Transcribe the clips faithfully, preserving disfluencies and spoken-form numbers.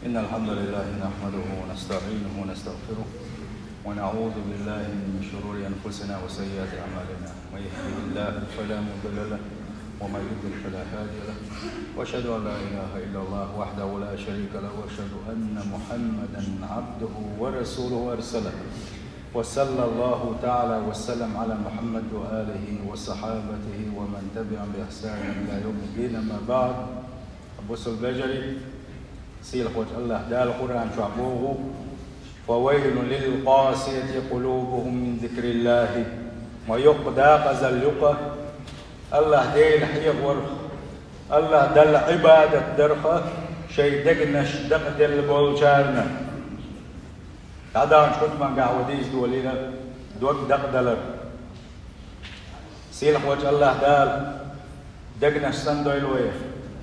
إن الحمد لله نحمده ونستعينه ونستغفره، ونعوذ بالله من شرور أنفسنا وسيئات أعمالنا. من يهده الله فلا مضل له، ومن يضلل فلا هادي له. وأشهد أن لا إله إلا الله وحده لا شريك له، وأشهد أن محمدا عبده ورسوله أرسله. وصلى الله تعالى وسلم على محمد وآله وصحابته ومن تبعهم بإحسان إلى يوم الدين. أما بعد، Бусалба вежарий, сийлахьволчу АллахӀ Дала Къуръан чохь боху: «فويل للقاسية قلوبهم من ذكر الله». Ма йоккха декъазалла ю-кх АллахӀ Дела хьехаварх, АллахӀ Далла Ӏибадат дарх шайн дегнаш дакъаделла болчарна. ДӀадаханчу хутбангахь вай дийца долийра дог дакъадалар. Сийлахьволчу АллахӀ Дала дегнаш сандойла вай,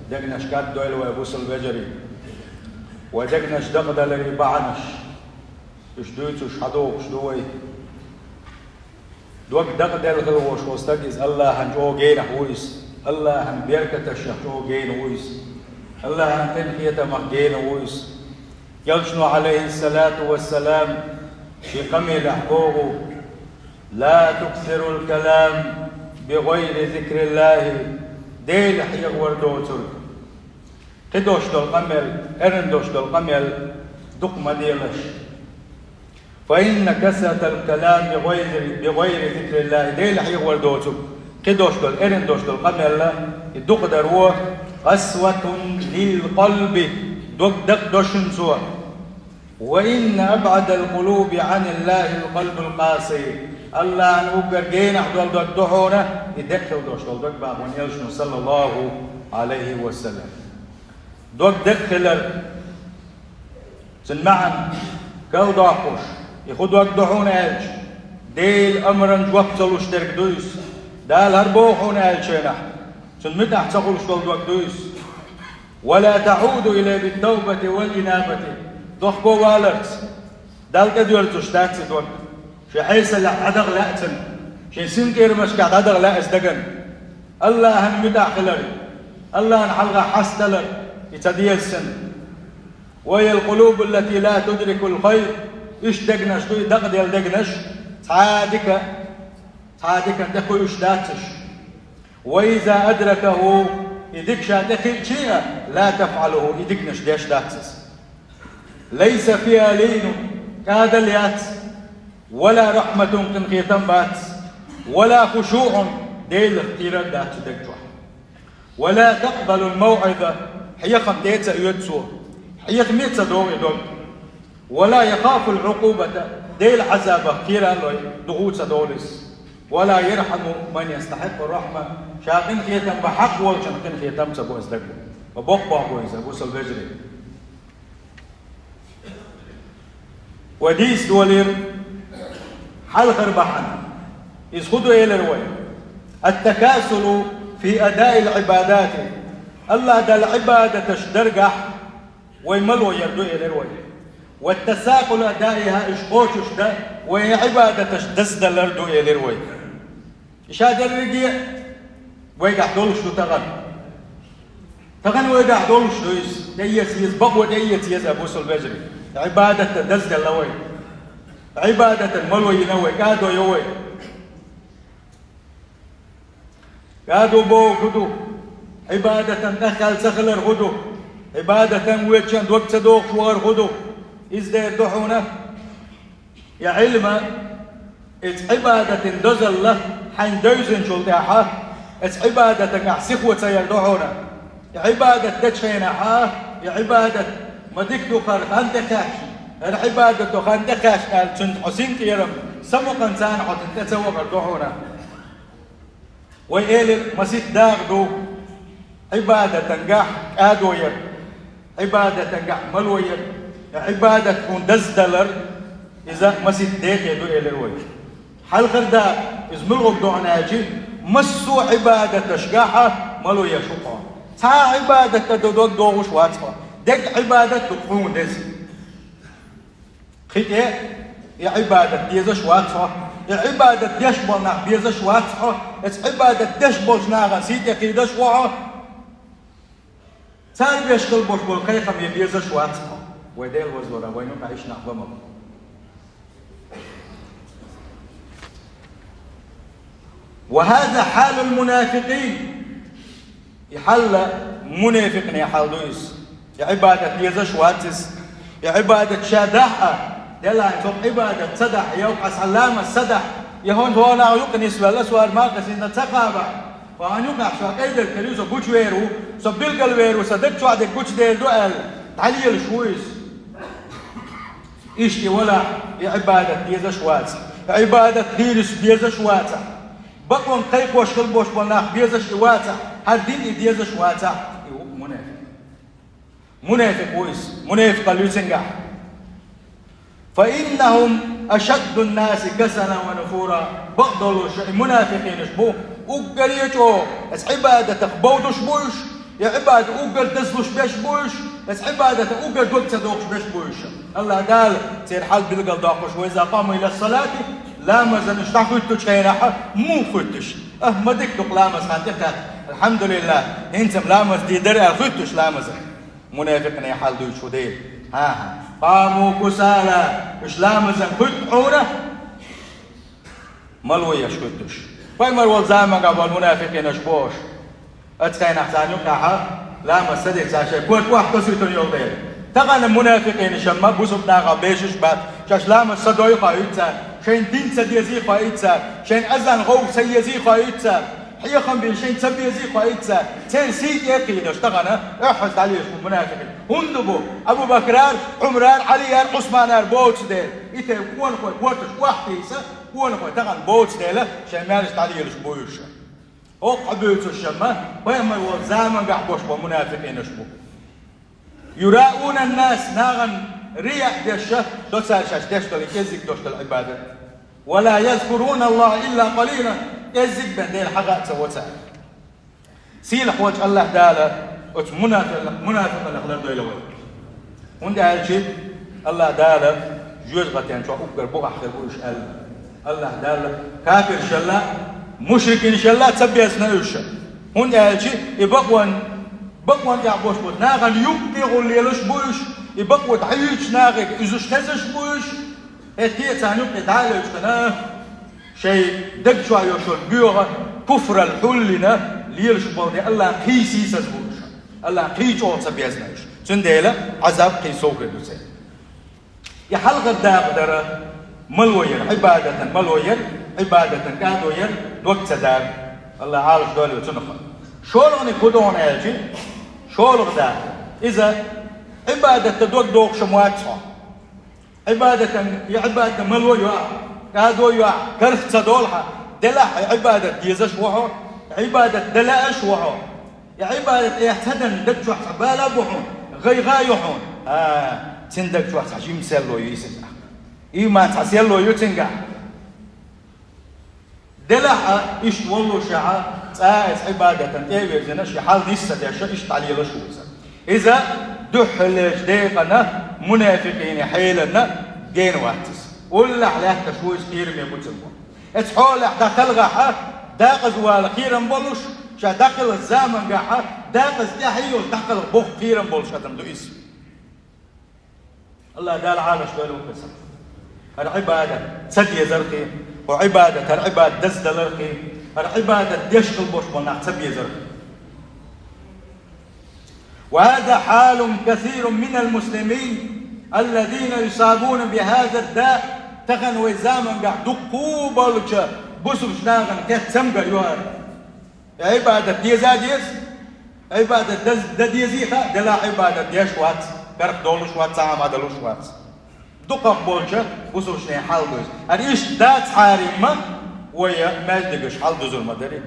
дегнаш кӀаддойла вай, бусалба вежарий. Вай дегнаш дакъадаларийн бахьанаш, уьш дуьйцуш хьадогӀуш ду вай. Дог дакъаделла хилла волуш волу стаг иза АллахӀан чӀогӀа генахь ву иза, АллахӀан беркаташах чӀогӀа гена ву иза, АллахӀан къинхетамах гена ву иза. Элчано, Ӏалайхиссалату вассалам, шен къамелехь боху: «لا تكثروا الكلام بغير ذكر الله», Дела хьехавар доцург. Кхидолуш долу къамел, эрна долуш долу къамел дукха ма делаш. «فإن كثرة الكلام بغير، بغير ذكر الله», Дела хьехавар доцург, кхидолуш долу, эрна долуш долу къамел, и дукха даро, «قسوة للقلب», дог дакъадо шуна цо. «وإن أبعد القلوب عن الله القلب القاسي». АллахӀан уггар генахь долу дог ду хьуна, и декъа хила долуш долу дог боху вайн элчано, саллаллаху Ӏалайхи ва саллам. Дог декъа хилар, цуьнан маьӀна кӀелдоккхуш, и хӀун дог ду хьуна аьлча, Делан амран жоп ца луш дерг ду иза. Дала хӀара боху хьуна аьллачу хенахь, цунна муьтӀахь ца хуьлуш долу дог ду иза. «ولا تعودوا إليه بالتوبة والإنابة». Дохко валарца, Далла тӀедоьрзуш дац и дог. Шен хьесалехь дӀадаха лаьа цунна, шен синкъерамашкахь дӀадаха лаьа иза дагана. АллахӀан муьтӀахь хилар, АллахӀан хьалха хьасталар, и ца деза санна. «وهي القلوب التي لا تدرك الخير». Иштта дегнаш ду и дакъаделла дегнаш, цхьа а дика, цхьа а диканна тӀекхуьуш дац уьш. «وإذا أدركه», и дика ша тӀекхиъча а, «لا تفعله», и диканаш деш дац иза. «ليس فيها لين», кӀадал яц, «ولا رحمة», къинхетам бац, «ولا خشوع», Делах кхерар дац цу даг чохь. «ولا تقبل الموعظة», хьехам тӀе а ца оьцу цо, хьехаме а ца догӀу и дог. «ولا يخاف العقوبة», Делан Ӏазабах кхера а лой, духу а ца долу иза. «ولا يرحم من يستحق الرحمة», ша къинхетам бан хьакъ волчун къинхетам а ца бо иза даг. Ма боккха боху иза, бусалба вежарий. Вай дийца долийра хьалхара бахьана. Иза хӀун ду элира вай? «التكاسل في أداء العبادات». АллахӀ Далла Ӏибадаташ даргахь вай мало яр ду элира вай. «والتثاقل في أدائها», уьш кхочуш дан, вайн Ӏибадаташ даздалар ду элира вай. И ша дерриге а вайгахь долуш ду тахана. Тахана вайгахь долуш ду иза. ТӀеэца еза, бакъо тӀеэца еза, бусалба вежарий. Ӏибадат дан дазделла вай. Ӏибадатан мало йина вай, кӀадо йо вай. КӀадо боху хӀун ду? Ӏибадатан тӀеххьаьлла ца хилар хӀун ду? Ӏибадатан воьдучун дог ца дохуш вахар хӀун ду? Иза дер ду хьуна. Я Ӏилма, эца Ӏибадатан дозалла хьайн девзинчул тӀаьхьа, эца Ӏибадатан ахь сихо ца яр ду хьуна. И Ӏибадат дечу хенахьа, и Ӏибадат ма дика ду хӀара хан тӀекхаьчна, хӀара Ӏибадат ду хан тӀекхаьчна аьлла, цуьнца хьо синкъерам, самукъан царна хьо цунна тӀе ца вахар ду хьуна. Вай элира, масийтта дакъа ду Ӏибадатангахь кӀадо яр, Ӏибадатангахь мало яр, Ӏибадат хьуна даздалар, иза масийтта декъе ду элира вай. Хьалхара дакъа, иза муьлхарг ду хьуна аьлча, массо а Ӏибадаташкахьа мало еш ву хьо. Цхьа а Ӏибадат дан дог догӀуш вац хьо. Дерг Ӏибадат ду хьуна деза. Кхин тӀе и Ӏибадат дезаш вац хьо, и Ӏибадат деш болу нах безаш вац хьо, эца Ӏибадат деш болчу нахана сий тӀе кхийдаш ву хьо. Цара беш хила болуш болу кхайкхаме безаш вац хьо. Вай Дела вазвара, вайна юкъахь иштта нах ба ма бу. وهذا حال المنافقين. И хьал мунафикъийн хьал ду иза. И Ӏибадат дезаш вац иза. И Ӏибадат ша дахь а, делахь цо Ӏибадат ца дахь, я хьо цхьа ламаз ца дахь, я хьо цхьа нах юкъа нисвелла, со хӀара малхбузера ца кхаба, хьо хьан юкъахь со къайдара карий, со гучувер ву, со билгалвер ву, со даг чохь дерг гучудер ду аьлла, дӀалелаш ву иза. Иштта и валахь, и Ӏибадат дезаш вац. И Ӏибадат дийраш безаш вац. Бакъонна кхайкхош хила болуш болу нах безаш и вац. ХӀара дин и дезаш вац. И ву мунафикъ. Мунафикъ ву иза. Мунафикъалла ю цуьнгахь. فإنهم أشد الناس كسلا ونفورا. Бакъдолуш и мунафикъинаш бу уггаре а чӀогӀа, аса Ӏибадатах бовдуш бу уьш, я Ӏибадат уггар дазлуш беш бу уьш, аса Ӏибадата уггар дог ца доккхуш беш бу уьш. АллахӀ Дала церан хьал билгалдоккхуш: وإذا قاموا إلى الصلاة, ламазана уьш дӀахӀуьттучу хенахь, муха хӀуьттуш? Ахь ма дика ду-кх ламаз хан тӀе кхаьчча, алхьамдулиллахӀ, хӀинца-м ламаз дийр дара аьлла хӀуьттуш ламазана. Мунафикъийн хьал дуьйцуш ву дела. ХӀан-хӀа. قاموا كسالى, уьш ламазана хӀуьтту хьуна, мало еш хӀуьттуш. Пайхамар волу заманахь болу мунафикъинаш бохуш. Оцу хенахь царна юкъахь ламаз ца дича, цара шайн корта охьатосуьйтур йолу дела. Тахана мунафикъинаш-м бусалба нахах бешаш бац, шаьш ламаз ца дой хоуьйту цара, шайна дин ца дезий хоуьйту цара, шайна азан гӀовгӀа ца езий хоуьйту цара, хьехам бина шайна ца безий хоуьйту цара, церан сий тӀе а кхийдаш тахана, охьаза дӀалелаш бу мунафикъин. ХӀунда бу? Абу-Бакрара, Ӏумарара, Ӏалияра, Ӏусманара боцу дела. И тайпа къонахой корташ охьатийса, къонахой тахана боцу дела, шайн маьрша дӀалелаш бу уьш. ХӀокху буьйцуш-м пайхамар волу заманахь бохуш болу мунафикъинаш бу. يراءون الناس, нахана рияъ деш до цара шаьш деш долу, кӀеззиг долуш долу Ӏибадат. ولا يذكرون الله إلا قليلا, кӀеззиг бен Дела хьаха а ца во цара. Сийлахьчу АллахӀ Дала оцу мунафикъ-, мунафикъаллах лардойла вай. ХӀунда аьлча АллахӀ Дала жоьжахатин чохь уггар бухахь хир бу уьш аьлла. АллахӀ Дала кафиршалла, мушрикиншалла ца безна уьш. ХӀунда аьлча и бакъонна, бакъонна тӀехь бохуш бу, нахана юкъ тӀехула лелаш бу уьш, и бакъо дӀаюьйцучу нахе иза уьш хезаш бу уьш. ХӀетте а царна юккъе дӀа а левчкъана, шайн даг чохь йолуш йолу боьха куфралла хьуллина лелаш болу де АллахӀ кхин сийсаз бу уьш. АллахӀ кхин чӀогӀа ца безна уьш. Цундела Ӏазаб кхин сов хир ду церан. И хьалхара дакъа дара мало яр, Ӏибадатан мало яр, Ӏибадатан кӀадо яр, дог ца дара. АллахӀ Ӏалаш дойла цунах. ШолгӀаниг хӀун ду аьлча, шолгӀа дакъа. Иза Ӏибадатан дог дохуш-м вац хьо. Ӏибадатан, и Ӏибадат мало йо ахь, кӀадо йо ахь, карах ца долу хьан, делахь а Ӏибадат дезаш ву хьо, Ӏибадат дан лаьаш ву хьо. И Ӏибадат эхь ца дан даг чохь цхьа бала а бу хьуна, гӀайгӀа а ю хьуна. А, цуьнан даг чохь цхьа жима серло ю иза. Ийман цхьа серло ю цуьнгахь. Делахь а иштта воллушехь а, цкъа а иза Ӏибадатан тӀе а вирзина, шен хьал нис ца деш, иштта дӀалелаш ву иза. Иза дуьххьарлерчу декъана мунафикъийн хьелана гена вац иза. Уллехь лаьтташ ву иза кхераме бу цуьнан. Оцу хьолехь дӀакхалхахь а, декъаза вала кхерам болуш, ша дӀакхалхачу заманахь а, декъаза тӀаьхье йолуш дӀакхалха боху кхерам болуш адам ду иза. АллахӀ Дала Ӏалаш дойла ву-кх иза. ХӀара Ӏибадат ца дезархий, хӀара Ӏибадат, хӀара Ӏибадат даздалархий, хӀара Ӏибадат деш хила болуш болу нах ца безархий. وهذا حال كثير من المسلمين الذين يصابون بهذا الداء. Тахана вай заманахь дуккха болчу бусулба нахана кхетта цамгар ю хӀара. Ӏибадат деза а деза, Ӏибадат даз-, дан дезий хаьа, делахь Ӏибадат деш вац, карах долуш вац, цхьа а хӀума а далуш вац. Дукхах болчу бусулбанийн хьал ду иза. ХӀара иштта дацахьара-м вай маьждигаш хьал дузур ма дарий.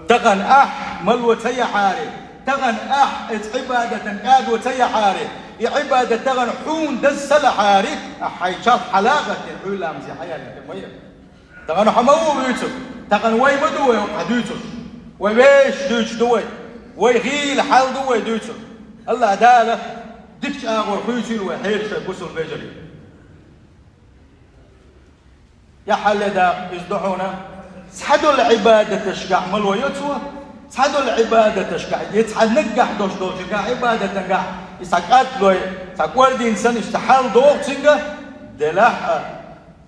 Тахана ахь мало ца яхьара, тахана ахь оцу Ӏибадатан кӀадо ца яхьара, и Ӏибадат тахана хьуна даза ца лахьара, ахь хьайн чалх хьалагӀаттина хьуьлламазе хьаяьлла хир ма яра. Тахана хьо ма ву вуьйцург, тахана вай ма ду вай хӀокху хьан дуьйцурш. Вай вешан дуьйцуш ду вай. Вай гӀийла хьал ду вай дуьйцург. АллахӀ Дала дикачу агӀор хуьйцийла вай хьерачу шайн бусулба вежарий. Я хьалле дакъа иза ду хьуна, цхьадолу Ӏибадаташкахь мало йо цо, Цхьадолу Ӏибадаташкахь, я цхьа наггахь долуш долчуьнгахь Ӏибадатангахь, и цхьа кӀадлой, цхьа кӀордийна санна, иштта хьал догӀу цуьнга, делахь а,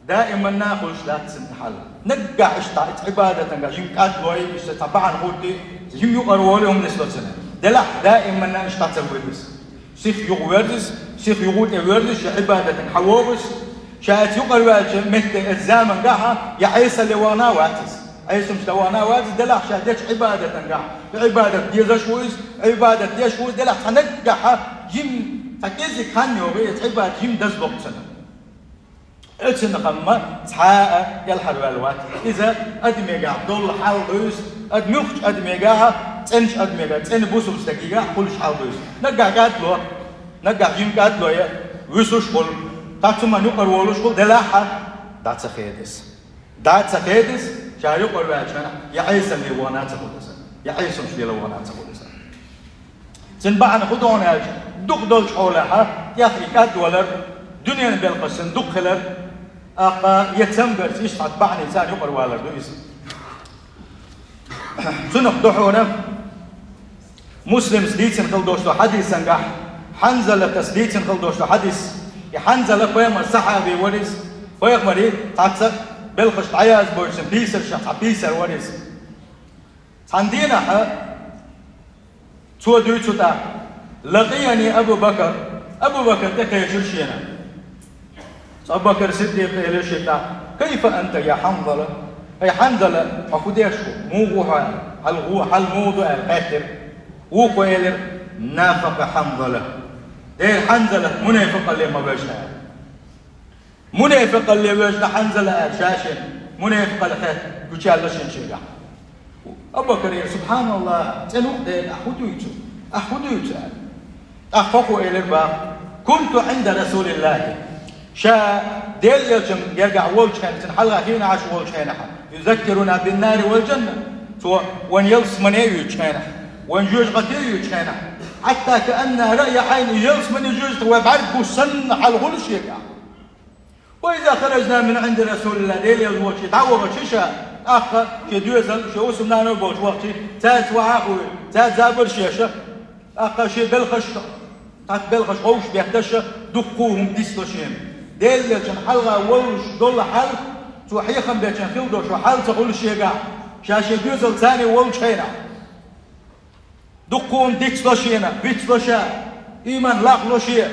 даиманна хуьлуш дац цуьнан хьал. Наггахь иштта цхьа Ӏибадатангахь жима кӀадлой, иштта цхьа бахьана хӀуттий, жима юкъара волий хӀума нисло цуьнан. Делахь а, даиманна иштта ца хуьлу иза. Сиха юха верзис, сиха юха тӀе верзис, я Ӏибадатан хьан вогӀуш, ша эца юкъара ваьлча метте эца заман гахьа, я Ӏесалле вахана а вац иза. Ӏесамаш дан вахана а вац иза, делахь ша дечу Ӏибадатан гахьа. И Ӏибадат дезаш ву иза, Ӏибадат деш ву иза, делахь цхьа наггахьа, жим, цхьа кӀезиг хан йогӀу, эца Ӏибадат жим даза локху цуьнан. Оьцунах амма цхьа а кӀелхьарваьлла вац. Иза адамегахь долу хьал ду иза, ад муьлххачу адамегахь, цӀеначу адамегахь, цӀена бусулба стагигахь хуьлуш хьал ду иза. Наггахь кӀадло, наггахь жима кӀадло я, вуьсуш хуьлу, цхьа цу ман юкъара волуш хуьлу, делахь а, дӀа ца хеда иза. ДӀа ца хеда иза, ша юкъара ваьлча, я Ӏесалле вахана ца хуьлу иза, я Ӏесамаш лела вахана ца хуьлу иза. Цуьнан бахьана хӀун ду аьлча, дукха долчу хьолехь, тӀех и кӀадвалар, дуьненан белхаш цуьнан дукха хилар, тӀаккха я цамгарца иштта хьан бахьана царна юкъара валар ду иза. Цунах ду хьуна Муслимс дийцина хила долчу хьадисангахь, Хьанзалатас дийцина хила долчу хьадис, и Хьанзала пайхамар сахьаби вара иза, пайхамаре цхьацца белхаш дӀаязбойтуш цуьнан пийсаршах цхьа пийсар вара иза. Цхьана дийнахь цо дуьйцу тӀаккха: «Лакъияни Абу Бакр». Абу Бакр тӀекхечира шена. Абу Бакр Сиддикъа элира шена тӀаккха: «Кайфа анта, я Хьанзала?» «Ай Хьанзала, хьо хӀун деш ву? Муха ву хьо?» «Хьал гӀо, хьал муха ду?» аьлла хаьттира. Вукхо элира: «Нафакъа Хьанзала». «Дера Хьанзала мунепикъалле ма вевза», аьлла. Мунепикъалле вевза Хьанзала аьлла ша шена, мунепикъалла хетта гучуяьлла шена шегахь. Абу Бакр элира: «СубхьаналлахӀ, цӀена ву-кх Дела, ахь хӀун дуьйцу? Ахь хӀун дуьйцу?» аьлла. ТӀаккха хӀокхо элира бах: «Кунту Ӏинда Расулиллахи». Ша Делан элчан гергахь волчу хенахь, цуьнан хьалха хиъна Ӏаш волчу хенахь, юзаккируна биннари вал жанна. Цо вайна ялсамане а юьйцучу хенахь, вайна жоьжахате а юьйцучу хенахь, хьатта каанна раъя Ӏайн, и ялсамане, жоьжахате вай бӀаьрг гуш санна хьал хуьлу шегахь. «Ва иза хараджна мин Ӏинди Расулиллахи», Делан элча волчу дӀавахча ша, тӀаккха шен доьзал, шен хӀусамнана болчу вахча, цаьрца вахьа а хуьлу, цаьрца забарш а еш, тӀаккха шен белхаш, тӀаккха белхаш ховшах бетташ, дуккха а хӀума дицло шена. Делан элчан хьалха волуш долу хьал, цо хьехам бечун хила долу хьал ца хуьлу шегахь, ша шен доьзалца цхьаьна волчу хенахь. Дуккха а хӀума дицло шена, бицло ша, ийман лахло шен.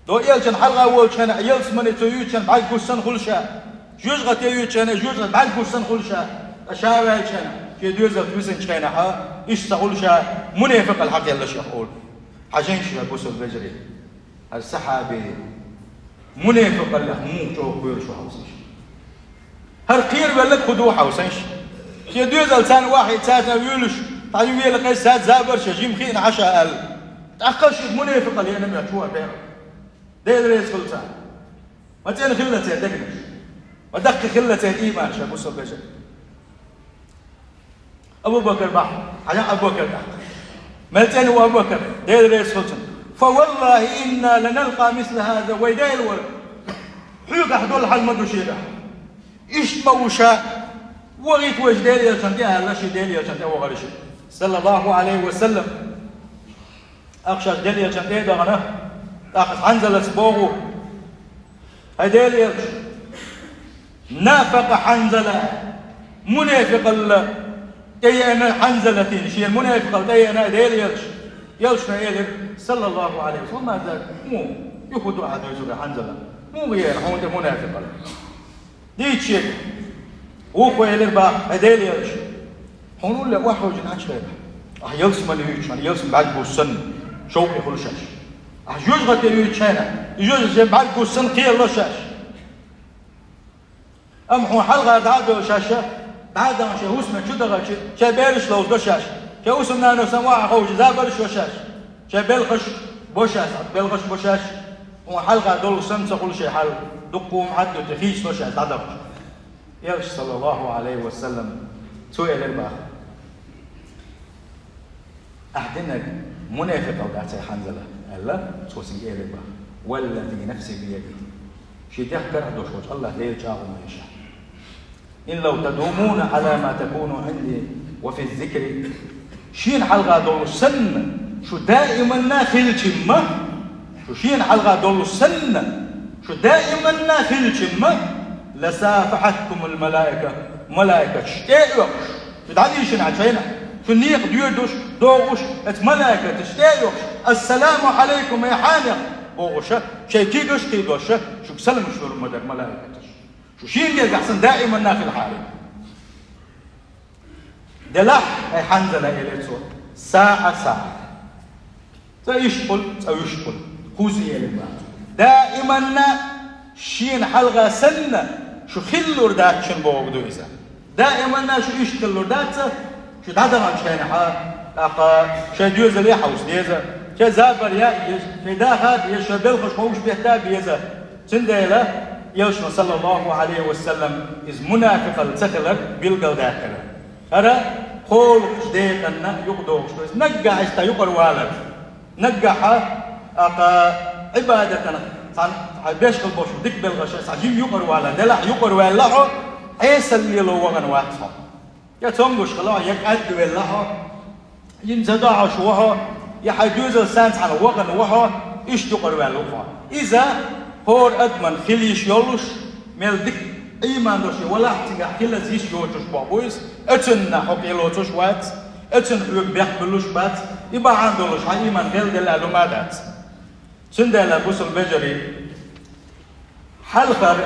Цо элчан хьалха волчу хенахь, ялсамане цо юьйцучу хенахь бӀаьрг гуш санна хуьлу ша. Жоьжахате юьйцучу хенахь, жоьжахате бӀаьрг гуш санна хуьлу ша. Ткъа ша ваьлча хенахь, шен доьзалца висинчу хенахь, иштта ца хуьлу ша, мунепикъалла хьакхелла шех олу. Хьажийша, бусулба вежарий, хӀара сахьаби мунепикъаллех муха чӀогӀа кхоьруш ву хьовсийша. ХӀара кхеравелларг хӀун ду хьовсийша. Шен доьзалца цхьаьна вахьа, цаьрца вуьйлуш, дӀавелла кхеза, цаьрца забарш а, жима хиъна Ӏаш а аьлла. ТӀаккха шиъ мунепикъалла еана моьттуш вара бер. Дела реза хуьлда царна. Ма цӀена хилла церан дегнаш. Ма даккхий хилла церан ийман, ша бусулба вежарий. Абу Бакр бах, хьажа Абу Бакр тӀаккха. Мел цӀена ву Абу Бакр, Дела реза хуьлда цунна. «Фа валлахӀи инна ланалкъа мисла хӀаза», вай Дела волу, хьоьгахь долу хьал ма ду шегахь. Иштта ма ву ша, вахийта вайша Делан элчанна тӀе аьлла, шен Делан элчанна тӀе вахара шиъ, саллаллахӀу Ӏалайхи ва саллам. Ахчаш Делан элчанна тӀе а дахана, тӀаккха Хьанзалас боху: «ХӀай Делан элча, нафакъа Хьанзала, мунепикъалла тӀееана Хьанзалатин, шена мунепикъалла тӀееана Делан элча». Элчано элира, саллаллахӀу Ӏалайхи ва саллам: «Ма зак, муха, и хӀун ду ахьа дуьйцург, Хьанзала? Муха еана хьуна тӀе мунепикъалла?» Дийца шега. Вукхо элира бах: «ХӀай Делан элча, хьуна улле охьахевшина Ӏаш хилла. Ахьа ялсамане юьйцучу хенахь, ялсамане бӀаьрг гуш санна, шовкъе хуьлу шаьш. Ахьа жоьжахате юьйцучу хенахь, и жоьжахате бӀаьрг гуш санна кхерало шаьш. Амма хьуна хьалха дӀа а девлла шаьш, дӀа а дахана шайн хӀусаман чу дахча, шайн бераш ловзадо шаьш, шайн хӀусамнано санна охьахевшича забарш а йо шаьш, шайн белхаш а бо шаьш, белхаш а бо шаьш, хьуна хьалха долуш санна ца хуьлу шайн хьал, дуккха а хӀума хьаьдда тӀе хийцало шаьш дӀадахча». Элча, саллаллахӀу Ӏалайхи ва саллам, цо элира бах: «Ахьа динарг мунепикъалла дац, хӀай Хьанзала», — аьлла, цо цуьнга элира бах: «Валлази нафси биядихӀи». Шен дегӀ карахь долуш волчу АллахӀ Делан чӀагӀо ма ю ша. «Ин лав тадумуна Ӏала ма такуну Ӏинди». وفي الذكر, шена хьалха долуш санна, шу даиманна хилча-м, шу шена хьалха долуш санна, шу даиманна хилча-м, لصافحتكم الملائكة, малайкаш тӀе а оьхуш, шу дӀадийшина чайна, шу некъа доьдуш, догӀуш, оцу малайкаташ тӀе а оьхуш, السلام عليكم, ай хьанех, бохуша, шайн кегаш а кхийдоша, шуьга саламаш лур ма дара малайкаташ. Шу шена гергахь санна даиманна хилахьара. Делахь, ай Хьанзала, элира цо, сагӀа сагӀа. Цкъа иштта хуьлу, цкъа вуьшта хуьлу. Кхузза элира боху. Даиманна шена хьалха санна шу хилалур дац шуна бохург ду иза. Даиманна шу иштта хилалур дац, шу дӀадаханчу хенахь, тӀаккха шайн доьзале хьовса деза, шайн забар яа а еза, шайн даха а деза, шайн белхаш ховшабетта а беза. Цундела Элчано, саллаллаху Ӏалайхи ва саллам, иза мунафикъалла ца хилар билгалдаьккхира. ХӀара кхоалгӀачу декъанна юкъадогӀуш ду иза. Наггахь иза тхан юкъара валар. Наггахь, тӀаккха, Ӏибадатана цхьана хьайн беш хила болуш дика белхаш, цхьа жима юкъара валар. Делахь юкъара ваьлла хьо, Ӏесалла лело вахана вац хьо. Я цомгуш хилла хьо, я кӀадвелла хьо, я ца догӀуш ву хьо, я хьайн доьзалца цхьаьна вахана ву хьо, иштта юкъара ваьлла ву хьо. Иза хӀора адаман хила йиш йолуш, мел дика Ӏиман долуш валахь, цигахь хилаза йиш йоцуш боху бу иза, оцунна хьо кхелоцуш вац, оцунна хьоьга бехк буьллуш бац, и бахьана долуш хьан Ӏиман гӀелделла лума дац. Цундела, бусалба вежарий, хьалхара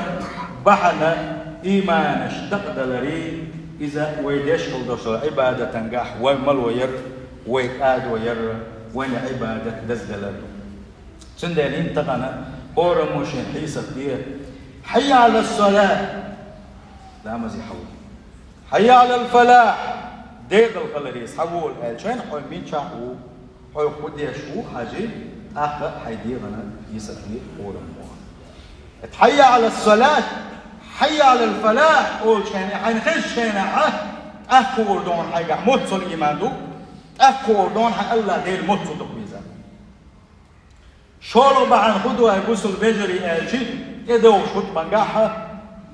бахьана иманаш дакъадаларий, иза вай деш хила долчу Ӏибадатангахь вай мало яр, вай кӀадо яр, вайна Ӏибадат даздалар ду. Цундела хӀинца тахана хӀораммо шен хьесап де: «Хьайя Ӏала ссалахь», ламазе хьавола. «Хьайя Ӏалал фалахь», декъала хиларе схьавола аьлча, хьо мичахь ву? Хьо хӀун деш ву, хьажи, тӀаккха хьайн дегӀана йисале хӀораммо. Хьайя Ӏала ссалахь, хьайя Ӏалал фалахь олучу хенахь, хьайна хезачу хенахь, тӀаккха хуур ду хьайгахь моццул иман ду, тӀаккха хуур ду хьан АллахӀ Дела моццул дукха везар. ШолгӀа бахьана хӀун ду, ай бусалба вежарий, аьлча, тӀедогӀучу хутбангахь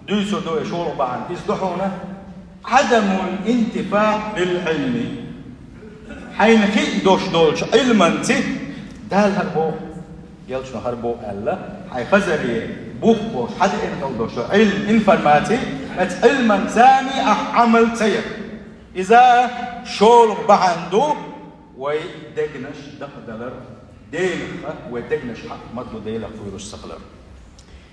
дуьйцур ду и шолгӀа бахьана. Иза ду хьуна: «Ӏадамул интифаӀ бил Ӏилми». Хьайна хиъна долуш долчу Ӏилманца, Дала хӀара боху, Элчано хӀара боху аьлла, хьайн хазаре бух болуш, хьан деана хила долчу Ӏилм, информаци, оцу Ӏилманца ахь Ӏамал ца яр. Иза шолгӀа бахьана ду, вай дегнаш дакъадалар, Делах, вай дегнаш хьакъ ма-дду Делах вуьйлуш ца хилар.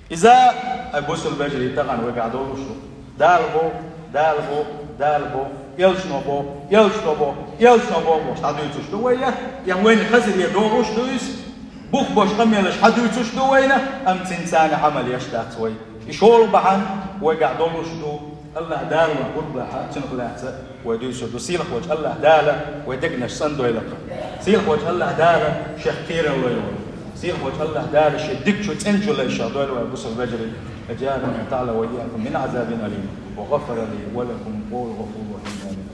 Иза, ай бусалба вежарий, тахана вайгахь долуш ду. Дала боху, Дала боху, Дала боху, Элчано боху, Элчано боху, бохуш дӀадуьйцуш ду вай, я, я вайна хазаре догӀуш ду иза, бух болуш къамелаш хьадуьйцуш ду вайна, амма цуьнца Ӏамал еш дац вай. И шолгӀа бахьана вайгахь долуш ду. АллахӀ Дала вайн гурбахьа, цуьнах лаьцна вай дуьйцур ду. Сийлахь волчу АллахӀ Дала вай дегнаш цӀандойла. Сийлахь волчу АллахӀ Дала шех кхерар лойла вай. Сийлахь волчу АллахӀ Дала шен дикачу, цӀеначу лайшах дойла вай, бусалба вежарий. أجارني تعالى وإياكم من عذاب أليم، وغفر لي ولكم، وهو الغفور الرحيم. آمين.